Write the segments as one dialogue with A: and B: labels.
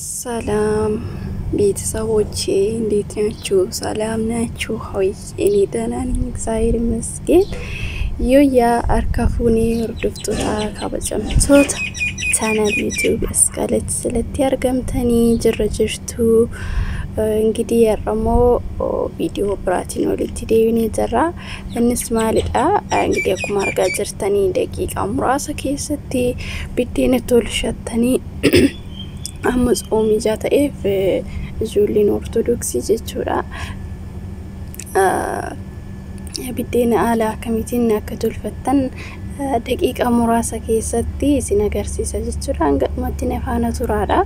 A: ሰላም ቤተሰቦቼ እንዴት ናችሁ? ሰላም ናችሁ ሆይ? እኔ ደህና ነኝ፣ እግዚአብሔር ይመስገን። Yooyyaa harka fuunee hordoftoota kabajamtoota chaanal YouTube Asqalatti jalatti argamtanii jirra jirtu. እንግዲህ har'ammoo viidiyoo biraatiin walitti deebinee jirra. Innis maalidha? እንግዲህ akkuma argaa jirtanii daqiiqaa muraasa keessatti biddeena tolchattanii amma tsoomii ijaa ta'eef ijoolleen ortodoksii jechuudha. Biddeena haala akkamiitiin akka tolfattan daqiiqaa muraasa keessatti isin agarsiisa jechuudha. Hanga dhumatti na faana turaadha.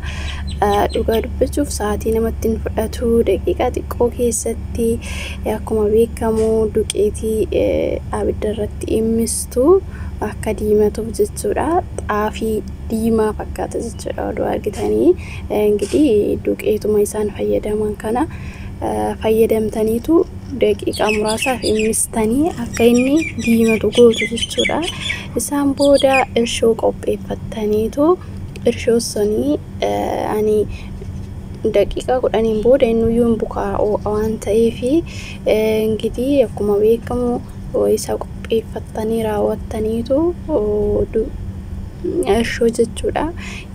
A: Dhugaa dubbachuuf sa'aatii namatti hin fudhatu, daqiiqaa xiqqoo keessatti akkuma beekamu duqeetii abidda irratti himmistu akka diimatuuf jechuudha. Xaafii diimaa fakkaata jechuudha oduu argitanii. እንግዲህ duqeetuma isaan fayyadaman kana fayyadamtaniitu daqiiqaa muraasaaf himmistanii akka inni diimatu gootu jechuudha. Isaan booda irshoo qopheeffattaniitu irshoo sanii ani daqiiqaa 10n booda innuyyuu hin bukaa'u waan ta'eef እንግዲህ akkuma beekamu isa qopheeffattanii raawwattaniitu irshoo jechuudha.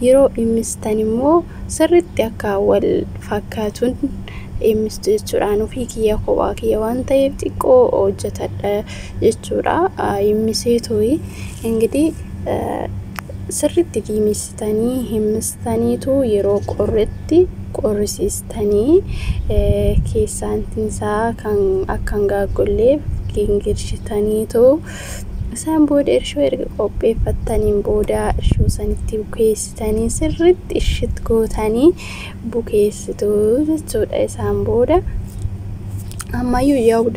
A: Yeroo himmistan immoo sirriitti akka wal fakkaatuun himmistu jechuudha. Ofii kiyya kophaa kiyya waan ta'eef xiqqoo hojjetadha jechuudha. Himmiseetooyi እንግዲህ sirriitti diimessitanii himmistaniitu yeroo qorretti qorrisiistanii keessaan isaa kan akka hin gaaggolleef gingilchitaniitu isaan booda irshoo erga qopheeffattaniin booda irshoo sanitti bukeessitanii sirriitti ishit gootanii bukeessitu jechuudha. Isaan booda ammayyuu yaa'u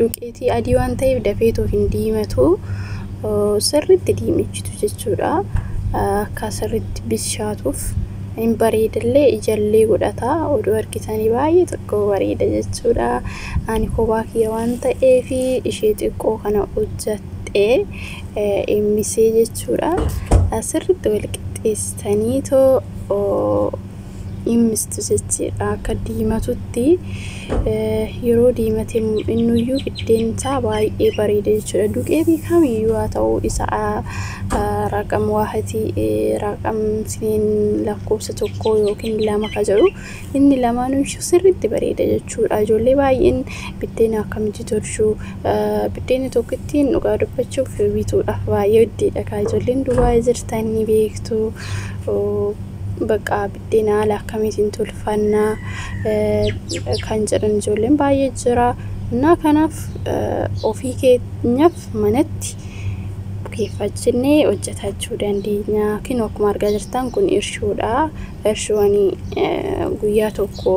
A: duqeetii adii waan ta'eef dafeetoo hin diimatu, sirriitti diimechitu jechuudha. Akka sirriitti bilchaatuuf hin bareedallee ijallee godhata. Oduu argitanii baay'ee xiqqoo bareeda jechuudha. Ani kophaa kiyya waan ta'eef ishee xiqqoo kana hojjadhee himmisee jechuudha. Sirriitti wal qixxeessitaniitoo himmistu jechuudha. Akka diimatutti yeroo diimate innuyyuu biddeen isaa baay'ee bareeda jechuudha. Duqeetii kamiyyuu haa ta'u, isa raqam waahitii raqam siniin lakkoofsa 1 yookiin 2 ka jedhu inni lamaanuu sirriitti bareeda jechuudha. Ijoollee baay'een biddeena akkamitti tolchuu, biddeena tokkittiin dhugaa dubbachuuf bituudhaaf baay'ee heddiidha. Kaa ijoolleen Dubaayii jirtan ni beektu. Bakka biddeena haala akkamiitiin tolfannaa kan jedhan ijoolleen baay'ee jira. Innaa kanaaf ofii keenyaaf manatti bukeeffachannee hojjetachuu dandeenya. Kun akkuma argaa jirtan kun irshoodha. Irshoo ani guyyaa tokko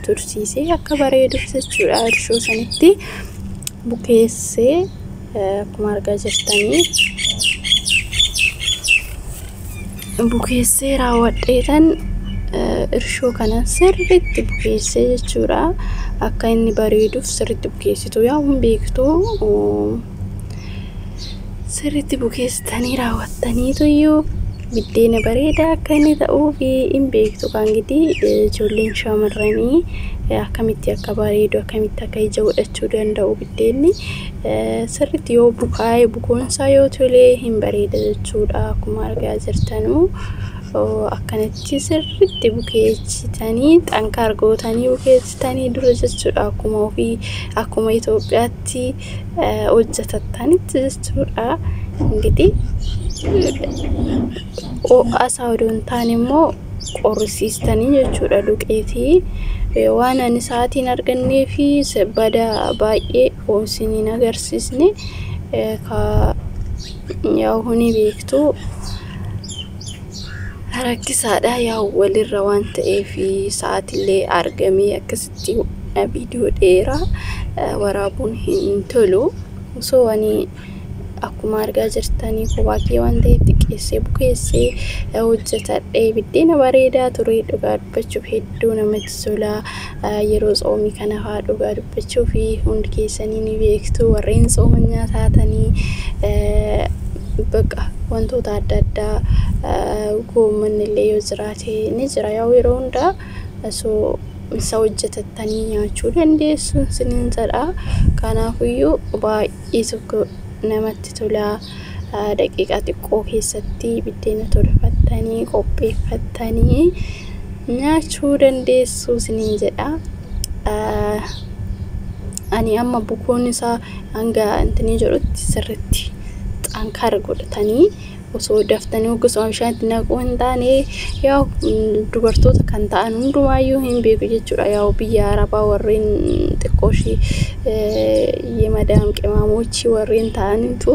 A: tursiisee akka bareeduuf jechuudha. Irshoo sanitti bukeessee akkuma argaa jirtanii bukeessee raawwadheetan irshoo kana sirriitti bukeessee jechuudha. Akka inni bareeduuf sirriitti bukeessitu yaa hin beektu. Sirriitti bukeessitanii raawwattaniitu iyyuu biddeena bareedaa akka inni ta'uuf hin beektu. Kan እንግዲህ ijoolleen shamarranii akkamitti akka bareedu, akkamitti akka ija godhachuu danda'u, biddeenni sirriitti yoo bukaa'e, bukoonsaa yoo tole hin bareeda jechuudha. Akkuma argaa jirtanuu akkanatti sirriitti bukeessitanii xankaar gootanii bukeessitanii dura jechuudha. Akkuma ofii akkuma Itoophiyaatti hojjetattanitti jechuudha. እንግዲህ ho'a isaa odoo hin taane immoo qorrisiistanii jechuudha duqeetii. Waan ani sa'aatiin argannee fi bada baay'ee isiniin agarsiisne yaa ni beektu rakkisaadha yaa walirra waan ta'eef sa'aatillee argamee akkasitti viidiyoo dheeraa waraabuun hin tolu. Osoo ani akkuma argaa jirtanii kophaa kee waan ta'eef xiqqeessee bukeessee hojjetadhee biddeena bareedaa ture. Dhugaa dubbachuuf hedduu namatti tola. Yeroo tsoomii kana fa'aa dhugaa dubbachuuf hundi keessanii ni beektu warreen tsoomanyaa taatanii bakka Wantoota adda addaa goommanni illee yoo jiraate ni jira. Yaa yeroo hundaa osoo isa hojjetattanii nyaachuu dandeessu isiniin jedha. Kanaafiyyuu baay'ee tokko namatti tola. Daqiiqaa xiqqoo keessatti biddeena tolfattanii qopheeffattanii nyaachuu dandeessu isiniin jedha. Ani amma bukoon isaa hanga intinii jedhutti sirriitti xankaara godhatanii osoo daftanii gosa bishaan itti naquu hin taane, yaa dubartoota kan ta'an hundumaayyuu hin beeku jechuudha. Yaa biyya Arabaa warreen xiqqooshii የመዳም ቅመሞች warreen ta'anitu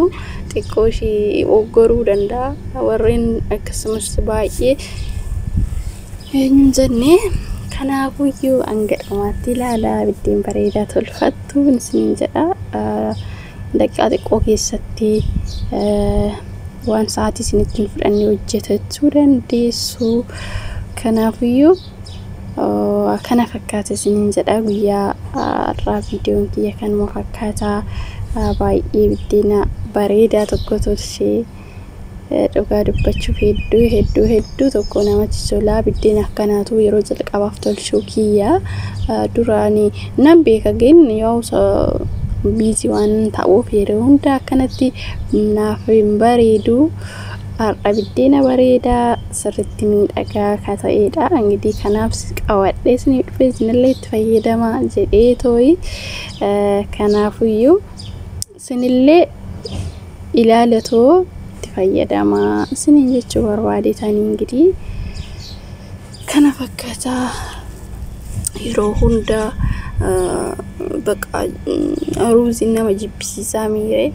A: xiqqooshii oggoruu danda'a. Warreen akkasumas baay'ee eenyuun jenne. Kanaafuyyuu hanga dhumaatti ilaalaa, biddeen bareedaa tolfattu isiniin jedha. Daqiiqaa xiqqoo keessatti waan sa'aatii isinitti hin fudhanne hojjetachuu dandeessu. Kanaafiyyuu kana fakkaata isiniin jedha. Guyyaa har'aa viidiyoon kiyya kanuma fakkaata. Baay'ee biddeena bareedaa tokko tolchee, dhugaa dubbachuuf hedduu hedduu hedduu tokko namatti tola. Biddeena akkanaatu yeroo jalqabaaf tolchuu kiyya. Duraanii nan beeka, gin yoo busy waan ta'uuf yeroo hunda akkanatti naaf hin bareedu. Har'a biddeena bareedaa sirriitti miidhagaa ka ta'edha. Ingidihi kanaaf qabadhee isinii dhufe, isinillee itti fayyadamaa jedhee tooyi. Kanaafiyyuu isinillee ilaalatoo itti fayyadamaa isiniin jechuu barbaadetanii. Ingidihi kana fakkaataa. Yeroo hunda baqa ruuziin nama jibbisiisaa miire.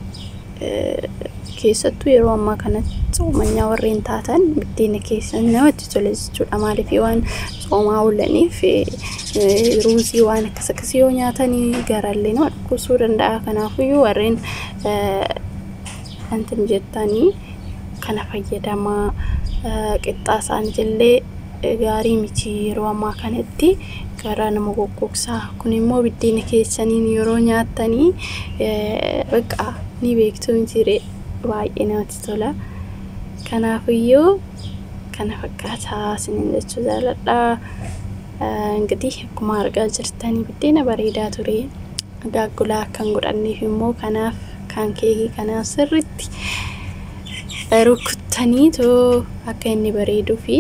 A: Keessattuu yeroo ammaa kanatti tsoomanyaa warreen taatan biddeena keessan namatti tola jechuudha. Maaliif, waan tsoomaa oolaniif ruuzii waan akkas akkasii yoo nyaatanii garaallee nama dhukkubsuu danda'a. Kanaafiyyuu warreen wantin jettanii kana fayyadamaa. Qixxaa isaaniitillee gaarii miti, yeroo ammaa kanatti garaa nama goggogsaa. Kun immoo biddeena keessaniin yeroo nyaattanii baqa ni beektu miti, baay'ee namatti tola. Kanaafiyyuu kana fakkaataa isiniin jechuu jaaladha. Ingidihi akkuma argaa jirtanii biddeena bareedaa ture. Gaaggulaa akkan godhanneef immoo kanaaf kan keekii kanaaf sirriitti rukuttanii too akka inni bareeduu fi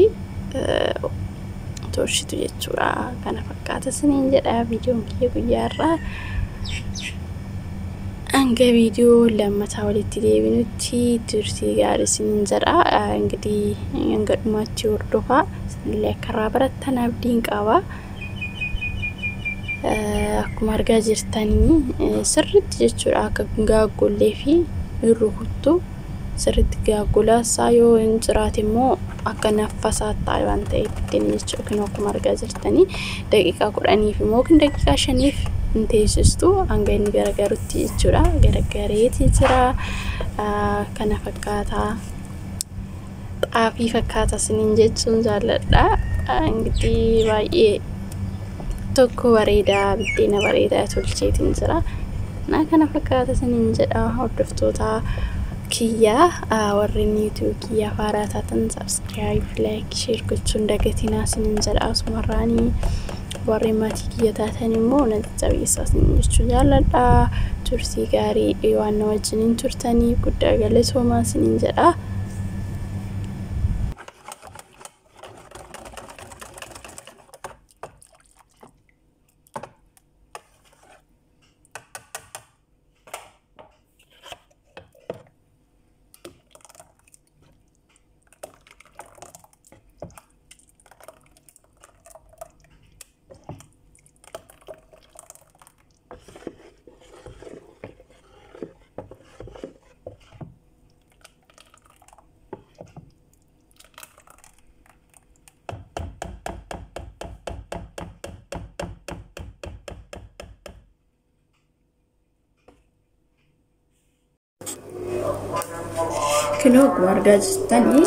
A: tolchitu jechuudha. Kana fakkaata isiniin jedha viidiyoon kiyya guyyaa har'aa. Hanga viidiyoo lammataa walitti deebinutti turtii gaarii isiniin jedha. Ingidihi hanga dhumaatti hordofaa. Isinillee akka irraa barattan abdiin qaba. Akkuma argaa jirtanii sirriitti jechuudha, akka gaaggollee fi hin rukuttu sirriitti. Gaaggolaasaa yoo hin jiraate immoo akka naffasaa ta'a waan ta'eef ittiin jechuudha. Kun akkuma argaa jirtanii daqiiqaa 10f immoo yookiin daqiiqaa 5f hin teessistu hanga inni garagarutti jechuudha. Garagareeti jira. Kana fakkaataa, xaafii fakkaata isiniin jechuun jaalladha. Ingidihi baay'ee tokko bareedaa, biddeena bareedaa tolcheetiin jira. Na kana fakkaata isiniin jedha. Hordoftoota kiyyaa, warreen YouTube kiyyaa haaraa taatan subscribe, like, share gochuun dagatinaa isiniin jedha. Asumarraanii warreen maatii kiyya taatan immoo na jajjabeessaa isiniin jechuu jaalladha. Turtii gaarii waan na wajjiniin turtanii guddaa galatoomaa isiniin jedha. Kunoo akkuma argaa jirtanii